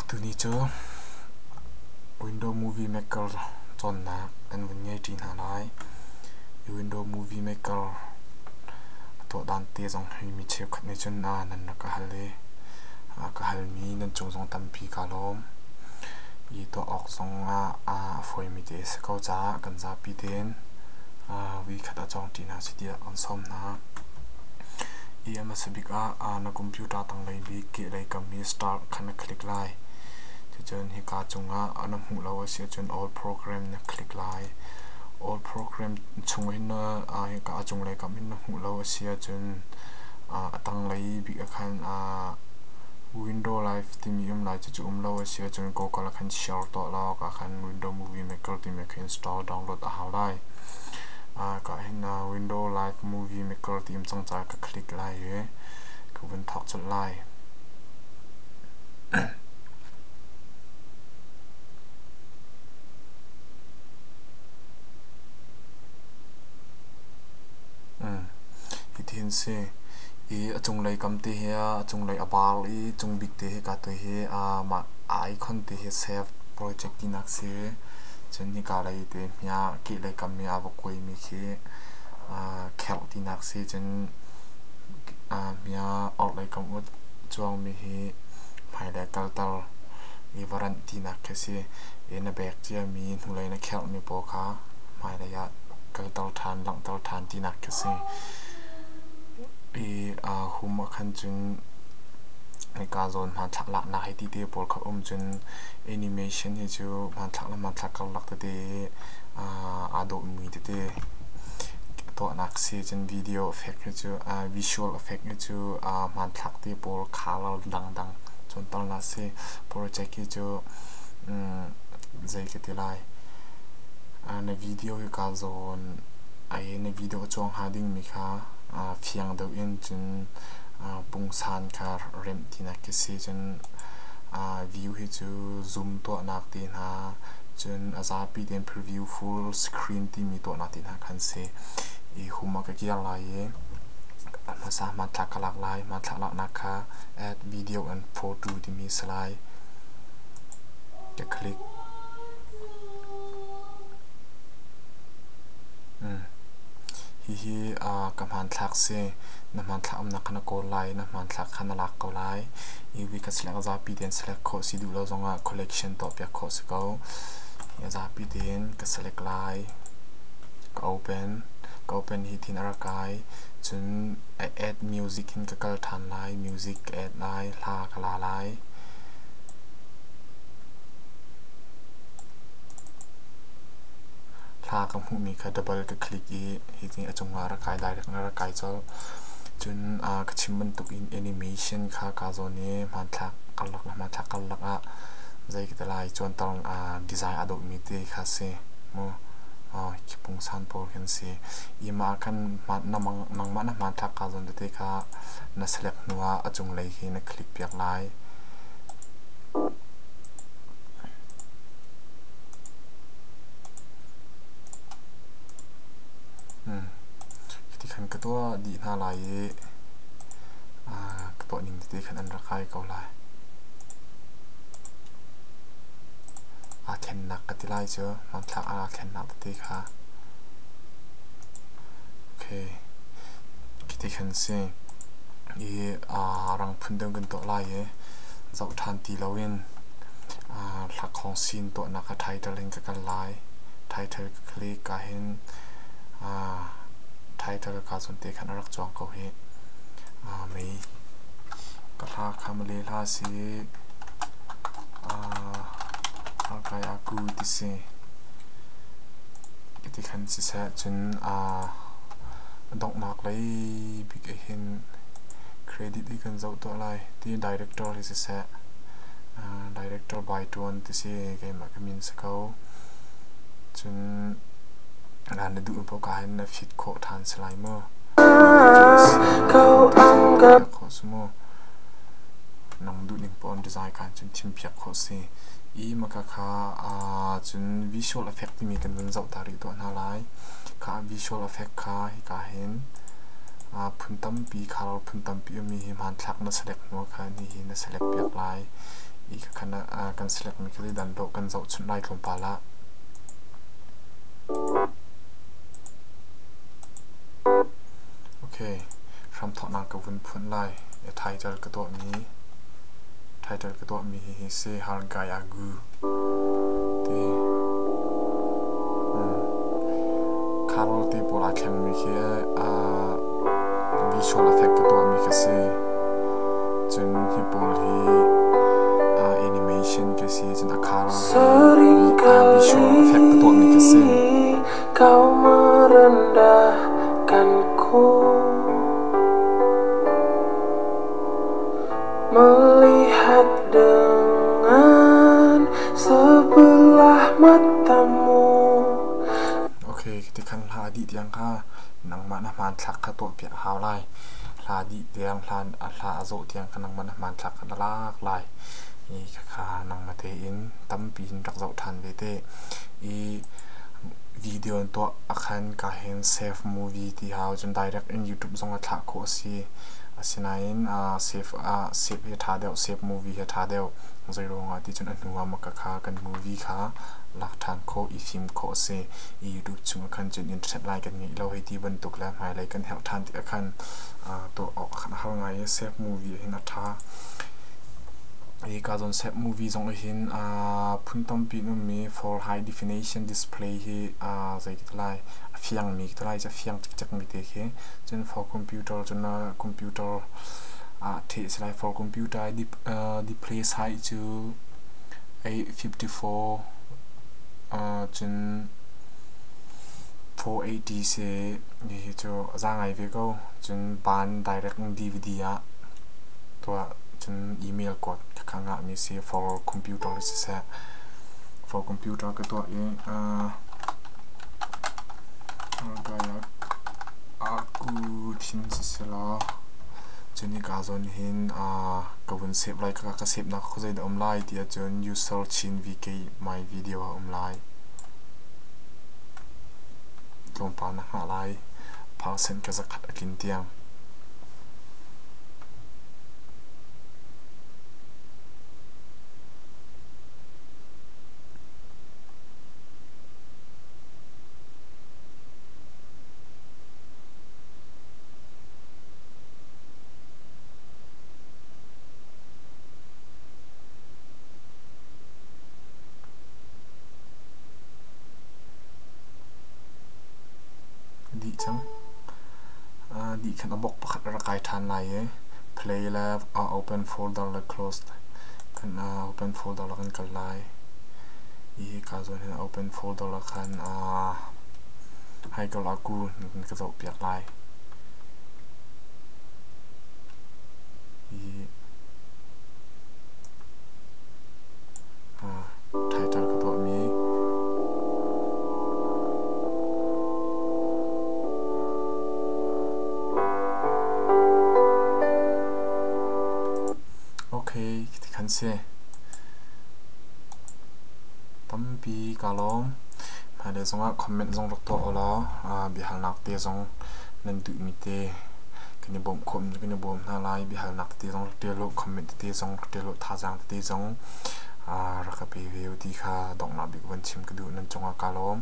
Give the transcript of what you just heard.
Tuni cu Windows Movie Maker cawnnak kan vun ngei ṭi hna lai. Windows Movie Maker a tuah dan te zong hi mi cheukhat nih cun nan rak ka hal i ka halmi nan cung zong tampi kaa lawm. I tuah awk zong ah a fawimi te a si ko caah kan zapi tein voikhat a cawng ṭi hna si tiah kan sawm hna. I a hmasa bik ah na computer tanglei bik kehlei kam i start kha na click lai. Cucun hika cungah na hmuh lo a si ahcun all program na click lai. All program chung hin hika a cunglei kam hin na hmuh lo a si ahcun a tanglei bik ah khan Window Live timi um lai. Cucu um lo a si ahcun Google ah khan share tuah law ka khan Window Movie Maker timi kha install download a hau lai. Ka hin Window Live Movie Maker ti um cang caah ka click lai i ka vun thawk colh lai. Hitihin si. I a cunglei kam te hi a cunglei a bar i cung bik te hi ka tu hi mah icon te hi save project tinak si. Cun hika lei te hmia kehlei kam i aa va kuaimi khi kherh tinak si. Cun hmia orhlei kam ut cuangmi hi hmailei kalter i va ranh tinak khi si. I na bek ciami hnulei na kherhmi pawl kha hmailei ah kalter ṭhan, langhter ṭhan tinak khi si. I hum ah khan cun hika zawn hmanthlak laknak hei ti te pawl kha um cun animation hi cu hmanthlak le hmanthlak karlak tete aa dawhmi tete tuahnak si. Cun video effect hi cu visual effect hi cu hmanthlak te pawl color dangdang cawnternak si. Project hi cu zei ka ti lai na video hi kaa zawn ai na video a cuang hnga dingmi kha fiang deuh in cun pungsan kha remh tinak khi si. Cun view hi cu zoom tuahnak te hna cun a zapi tein preview full screen timi tuahnak te hna khan si. I hum ah ka kir lai i a hmasa hmanthlak ka lak lai. Hmanthlak laknak kha add video and photo timi si lai. Ka click. Hihi ka hmanthlak si. Na hmanthlak umnak kha na kawl lai i na hmanthlak kha na lak ko lai. I vi ka select zapi tein select khawh si duh lo zongah collection tuahpiak khawh si ko. Zapi tein ka select lai. Ka open. Ka open hi thin a rak kai. Cun add music hin ka kal ṭhan lai. Music ka add lai. Hla ka la lai. Hla ka hmuhmi kha double ka click i hitin a cungah rak kai lai rak kai colh. Cun ka chim bantukin animation kha kaa zawn i hmanthlak karlak le hmanthlak karlak ah zei ka ti lai cuanter design aa dawhmi te kha si mu. Khi pungsan pawl khi an si. I mah ah khan nangmah na hmanthlak kaa zawn tete kha na select hnu ah a cunglei khi na click piak lai. Hiti khan ka tuah dih hna lai i ka tuah ning tete khan an rak kai ko lai. Aa thlennak ka ti lai cu hmanthlak aa thlennak tete kha. Okay. Khiti khan si. I rang phun deuh kan tuah lai i zoh ṭhan ti loin hlakhawng sin tuahnak kha title in ka kal lai. Title ka click ahhin title ka zawn te khan a rak cuang ko hih. Mei ka hla kha Malay hla si Harkai Aku ti si. Ti khan siseh cun donghnak lei bik ahhin credit hi kan zoh tuah lai. Ti director hi siseh director by tuan ti si keimah ka min si ko. Cun na duh paoh ka hin na fit khawh ṭhan si lai mu. Khawh si mu. Nang duh ning paoh in design khan cun thim piak khawh si. I maka kha cun visual effect timi kan vun zoh ta rih tuah hna lai. Kha visual effect kha hika hin phun tampi color phun tampi ummi hi hmanthlak na select hnu khan hihi na select piak lai. I khakhan ah kan select mi khi dan dawh kan zohchunh lai tlawmpal ah. Okay, hramthawknak ka vun phun lai. Title ka tuahmi title ka tuahmi hihi si Hargai Agu ti. Carol te pawl aa thlengmi khi visual effect ka tuahmi khi si. Cun hi pawl hi animation ka si. Cun a Carol hi visual effect ka tuahmi khi si. Kau merendahkanku Melihat dengan sebelah matamu. Okay, ti khan hla dih tiang kha nangmah na hmanthlak kha tuahpiak a hau lai. Hla dih tiang hla hla a zawh tiang kha nangmah na hmanthlak kha na lak lai. I khakha nangmah tein tampi in rak zoh ṭhan ve te. I video an tuah ahkhan ka hin save movie ti hau cun direct in YouTube zong ah thlah khawh a si. Asinain save save hi a ṭha deuh, save movie hi a ṭha deuh. Zeiruangah ti cun a hnu ah maka kha kan movie kha lak ṭhan khawh, i fim khawh a si. I YouTube chung ah khan cun internet lai kan ngeih lo hei ti bantuk le hmailei kan herh ṭhan tikah khan tuah awk khan a har ngai i save movie hin a ṭha. Hi ka zawn save movie zong hin phun tampi an um i for high definition display hi zei ti lai a fiangmi ti lai cu a fiang cikcekmi te khi. Cun for computer cun computer ah ṭheh a si lai. For computer display size cu 854 cun 480 si. Hihi cu a za ngai ve ko. Cun ban direct in DVD ah tuah cun email kuat khakha ngahmi si for computer siseh for computer ka tuah i aku thin siselaw cun hika zawn hin ka vun save lai ka save nak khuazei dah um lai ti ahcun user chin vk my video ah um lai tlawmpal na hngah lai percent ka zakhat a tlin tiang. Dih cang. Dih khan a bok pakhat a rak kai ṭhan lai i play le open folder le close kan open folder le kan kal lai. I hika zawn hin open folder ah khan haikal ah ku ka zohpiak lai. I title ka tuahmi Okay, ti khan si. Tampi ka lawm. Hmailei zongah comment zong rak tuah ulaw biahalnak te zong nan duhmi te kan i bawmh khawh kan i bawm hna lai. Biahalnak tete zong rak ṭial u, comment tete zong rak ṭial u, thazaang tete zong rak ka pe ve u ti kha donghnak bik van chim ka duh. Nan cungah ka lawm.